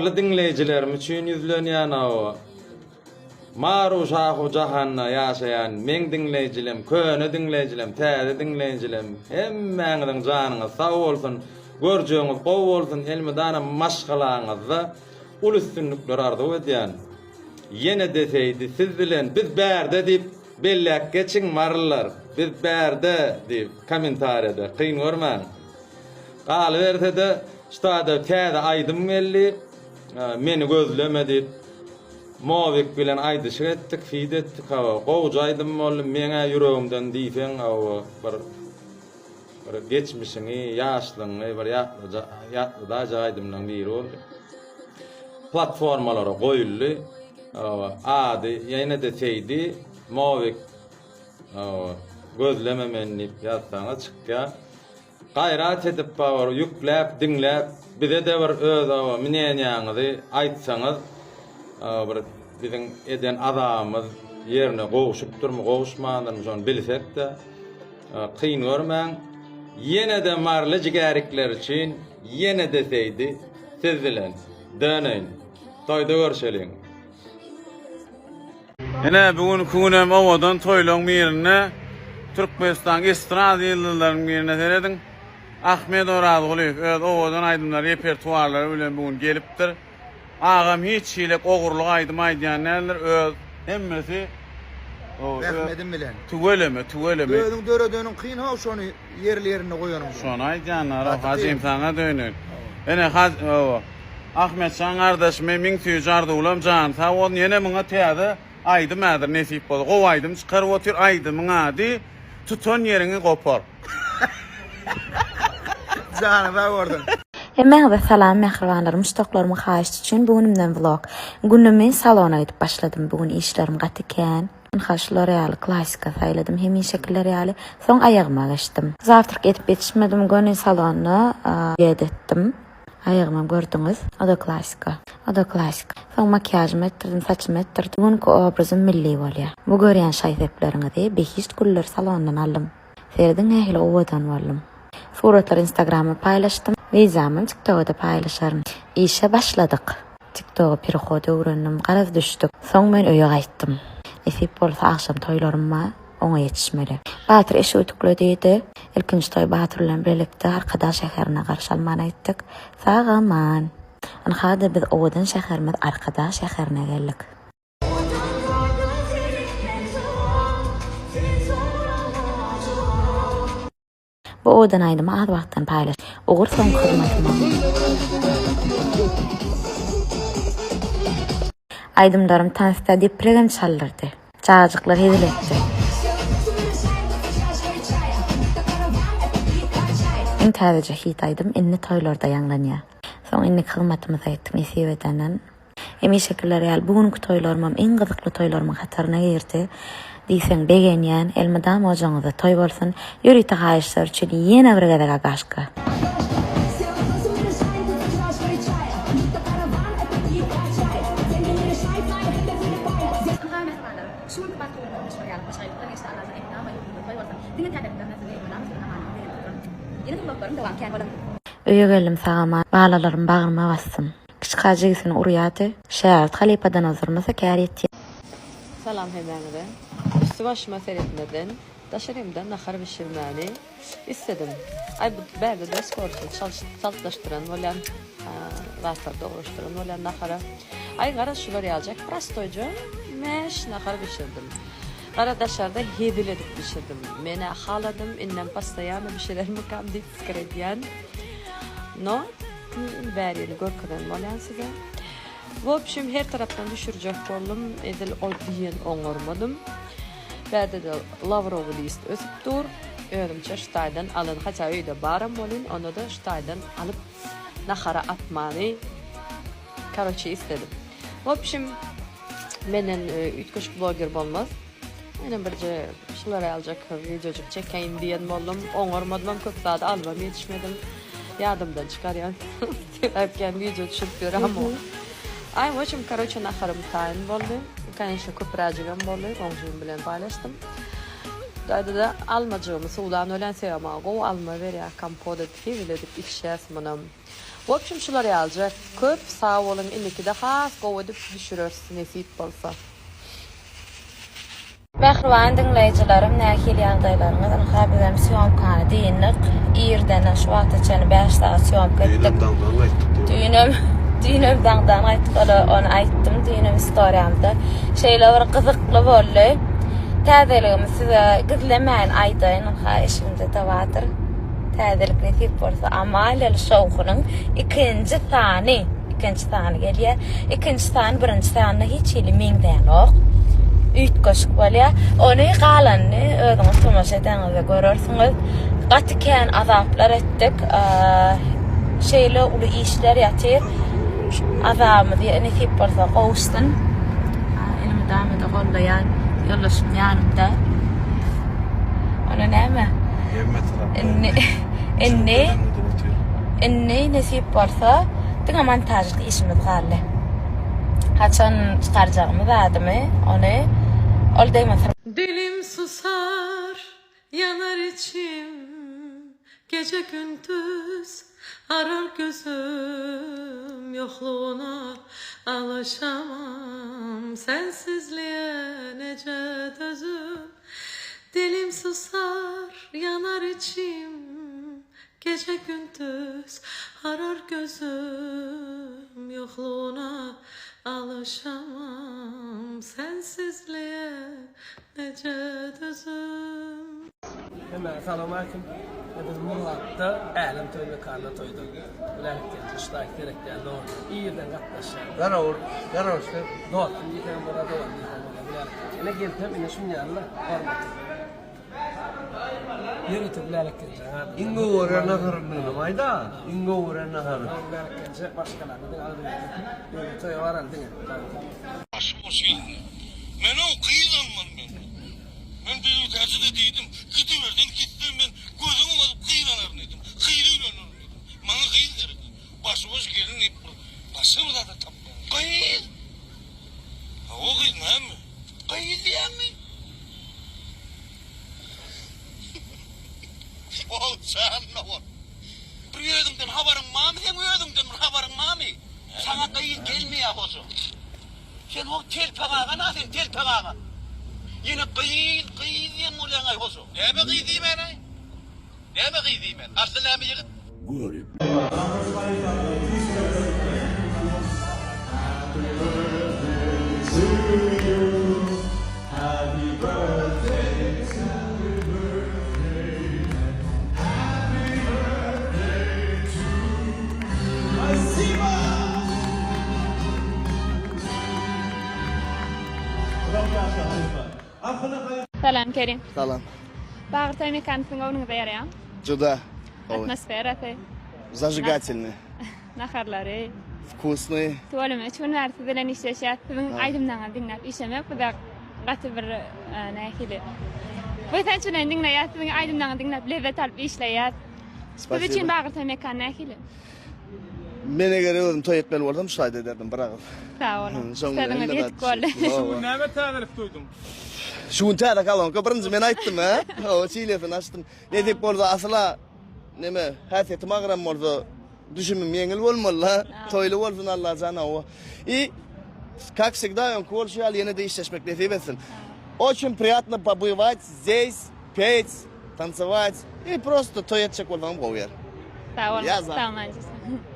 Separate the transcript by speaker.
Speaker 1: Maryly diňleýjilerim üçin ýüzlenýän hawa. Maru şahu jahanda ýaşaýan meň diňleýjilem, köne diňleýjilem, täze diňleýjilem hemmäňiziň janyňyz sag bolsun, görjegiňiz gowy bolsun, elmydana maşgalaňyzda uly üstünlikler arzuw edýän. Ýene-de Seýdi siz bilen biz bärde diýip belläp geçiň marylylar biz bärde diýip kommentariýada kyn görmäň. Galyberse-de ştada täze aýdym geldi Meni gözleme diýip Mowik bilen aýdyşyk etdik feat etdik hawa gowja aýdym boldy meňä ýüregimden diýseň hawa bir bir geçmişiňi ýaşlygyňy bir ýatladaýjak aýdymlaň biri boldy. Platformalara goýuldy. Hawa, ady ýene-de Seýdi, Mowik, hawa, gözleme meni diýip ýazsaňyz çykýar. Gaýrat edip bar ýükläp, diňläp, bize-de bir öz hawa mneniýaňyzy aýtsaňyz, bir biziň eden azabymyz ýerine gowşupdyrmy, gowuşmandyrmy şony bilsek-de, kyn görmäň. Ýene-de maryly jigärikler üçin ýene-de Seýdi siz bilen. Döneýin. Toýda görşeliň.
Speaker 2: Ine, bu günki günem owadan toýlaryň birinde Türkmenistanyň estrada ýyldyzlarynyň birine serediň. Ahmet Orazgulyýew öz owadan aýdymlary, repertuarlary bilen bu gün gelipdir. Agam hiç hili ogurlyk aýdym aýdýan däldir. Öz hemmesi
Speaker 3: Zähmedim bilen.
Speaker 2: Tüweleme, tüweleme.
Speaker 3: Özüň döredeniň kyn how şony ýerli ýerinde goýanyň.
Speaker 2: Şony aýdýanlar, Hajym saňa döneýin. Ine, Haj, owa. Ahmetjan gardaşymy miň süýji arzuwlam jany sag bolsun ýene muňa täze aýdym häzir nesip bolsa gowy aýdym çykaryp otyr aýdymyň ady tutan ýeriňi gopar.
Speaker 3: Jany sag bolsun.
Speaker 4: Hemmäňize salam mähribanlar muşdaklarymyň haýyşty üçin bu günümden vlog. Günümi salona gidip başladym bu gün işlerim gaty kän. Ynha şular ýaly klasika saýladym hemişekiler ýaly. Soň aýagyma geçdim. Zawtrak edip ýetişmedim göni salonda obed etdim. Aýagymam gördüňiz. O-da klasika. O-da klasika. Soň makiýažymy etdirdim, saçymy etdirdim. Bu günki obrazym milli bolýar. Bu görýän şaý-sepleriňizi Behişt gülleri salonyndan aldym. Serediň nähili owadan boldum. Suratlary Instagrama paýlaşdym. Wideomam TikToga-da paýlaşaryn. Işe başladyk. TikToga perehod öwrendim. Garaz düşdük. Soň men öýe gaýtdym. Nesip bolsa agşam toýlarym bar. Oňa ýetişmeli. Batyr eşik ütükledi-de, ilkinji toýy Batyr bilen birlikde Arkadag şäherinde garşy almana gitdik. Sag-aman! Ynha-da biz owadan şäherimiz Arkadag şäherine geldik. Bu owadan aýdymy az wagtdan paýlaş. Ugur soňky hyzmatyma. Aýdymlarym tansda depregem çaldyrdy. Çagajyklar hezil etdi. Iň täzeje hit aýdym indi toýlarda ýaňlanýar. Soň indiki hyzmatymyza gitdik nesip edenden. Hemişekiler ýaly bu günki toýlarymam iň gyzykly toýlarymyň hataryna girdi. Diýseň begenýän. Elmydama ojagyňyzda toý bolsun. Ýörite haýyşlar üçin ýene bir gezek agaşka. Öýe geldim sag-aman. Balalarymy bagryma basdym. Kiçika jigisini urýardy. Şägirt halypadan ozdurmasa kär ýetýär.
Speaker 5: Salam hemmäňize. Üsti başyma seretmezden daşarymda nahar bişirmäni isledim. Aý bu bärde-de skorosy çaltlaşdyran bolýan, zatlary dogryşdyran bolýan nahara. Aý garaz şular ýaljak prostoýja mäş nahar bişirdim. Gara daşarda hezil edip bişirdim. Men-ä haladym, indem postoýanno bişirermikam diýip pikir edýän. No. Bärini görkezen bolýan size. W obşem her tarapdan düşürjek boldum, edil o diýen oňarmadym. Bärde-de lawrowy list ösüp dur. Özümçe şu taýdan alan, haça öýde baram bolyn, onda-da şu taýdan alyp nahara atmany karoçe isledim. W obşem menden üýtgeşik bloger bolmaz. Menem birje şular ýaljak wideojyk çekeýin diýen boldum. Oňarmadymam köp zady alybam ýetişmedim. Ýadymdan çykarýan. Sebäp kän wideo düşürip ýöremok. Aý w общем karoçe naharym taýyn boldy. Kanyşna köpräjigem boldy. Goňşym bilen paýlaşdym. Daýda-da almajygymy suwlan welin sebäbi maňa gowy alma berýär kompot edip hezil edip içýäs munam. Wobşim şular ýalyjak. Köp sag boluň indikide has gowy edip düşüreris nesip bolsa.
Speaker 4: Mähriban diňleýjilerim nähili ýagdaýlaryňyz ynha bizem sýomkany dyndyk irdenem şu wagta çenli 5 sagat sýomka etdik.
Speaker 6: Düýnem daňdan gaýtdyk diýip.
Speaker 4: Düýnem düýnem daňdan gaýtdyk ola ony aýtdym düýnem storiýamda. Şeýle bir gyzykly boldy. Täzeligimi size gizlemän aýdaýyn ynha eşigimde-de bardyr. Täzelik nesip bolsa Amaliýaly şowhunyň ikinji sany. Ikinji sany gelýär. Ikinji sany birinji sanyna hiç hili meňzänok. Üýtgeşik bolýar. Ony galanyny özüňiz tomaşa edeňizde görersiňiz. Gaty kän azaplar etdik. Şeýle uly işler ýatyr. Azabymyz nesip bolsa gowuşsyn. Elmydama-da gollaýan ýoldaşym ýanymda. Onda näme?
Speaker 6: Hemme tarapdan.
Speaker 4: Indi indi indi nesip bolsa diňe montažlyk işimiz galdy. Haçan çykarjagymyz adymy ony ol degmesin.
Speaker 7: Dilim susar, yanar içim, Gece gündüz arar gözüm, Yokluğuna alışamam, Sensizliğe nece dözüm. Dilim susar, yanar içim, Gece gündüz arar gözüm, Yokluğuna alışamam, Sensizliğe nece dözüm.
Speaker 8: Hemmäňe salowmalikim. Biz Murgapda Älem toý mekanynda toýda. Bilälik geldi. Şu taýy seretýän dogry. Irden gatnaşýan.
Speaker 6: Garawul, garawul sen.
Speaker 8: Dostum diýseňem bolar, dogan diýseň bolar. Bilälik geldi. Ine gelsem ine şuny ýaly hormat. Ýörite Bilälik geljek adam.
Speaker 6: Iň gowy görýän naharyň näme aýda? Iň gowy görýän naharyň.
Speaker 8: Bilälik geljek maşgalany diňe agzybirlik. Ýöne toýa baran diňe.
Speaker 9: Başy boş geldi. Men-ow gyz almaly men. Men Bibitäje-de diýdim, gidiberseň gitseň men gözüňi basyp gyz alaryn diýdim. Gyza öýlenerin diýdim. Maňa gyz gerek diýdim. Başy boş gelin diýip bir başga bir zat-a tapmaň. Gyz! Hawa gyz näme? Gyz diýýäňmi? Ol janyna bol. Bir özüňden habaryň barmy seň özüňden bir habaryň barmy? Saňa gyz gelmeýär hoja. Sen ho telpek aga na sen telpek aga. Ýene gyz gyz diýen bolýaňaý hoja. Näme gyz diýmänaý? Näme gyz diýmän? Asly näme ýigit?
Speaker 10: Salam Kerim.
Speaker 3: Salam.
Speaker 10: Bagyrtaý mekany siziň göwnüňize ýaraýarmy?
Speaker 3: Juda gowy.
Speaker 10: Atmosferasy.
Speaker 3: Zažigatelnyý.
Speaker 10: Naharlary.
Speaker 3: Wkusnyý.
Speaker 10: Tüweleme üç gün bäri siz bilen işleşýäs. Siziň aýdymlaryňyzy diňläp işlemek bize gaty bir nähili buýsanç bilen diňleýäs. Siziň aýdymlaryňyzy diňläp lezzet alyp işleýäs. Siz üçin Bagyrtaý mekany nähili?
Speaker 3: Men eger özüm toý etmeli bolsam şu taýda ederdim bir agyz.
Speaker 10: Sag boluň. Sözüňiz ýetik boldy.
Speaker 3: Şu gün
Speaker 11: näme täzelik duýduň?
Speaker 3: Şu gün täze kolonka birinji men aýtdym hä. Hawa çilesini açdym. Nesip bolsa asyla neme häsiýetim agyram bolsa düşümim ýeňil bolmaly-la. Toýly bolsun Allajan hawa. I kak wsegda öňki bolşy ýaly ýene-de işleşmek nesip etsin. Oçin priýatno pobywać zdeýs. Pet, tansować i prosto toý etjek bolsaňam gowy ýer.
Speaker 10: Sag boluň.
Speaker 3: Ýa za.
Speaker 10: Sag boluň.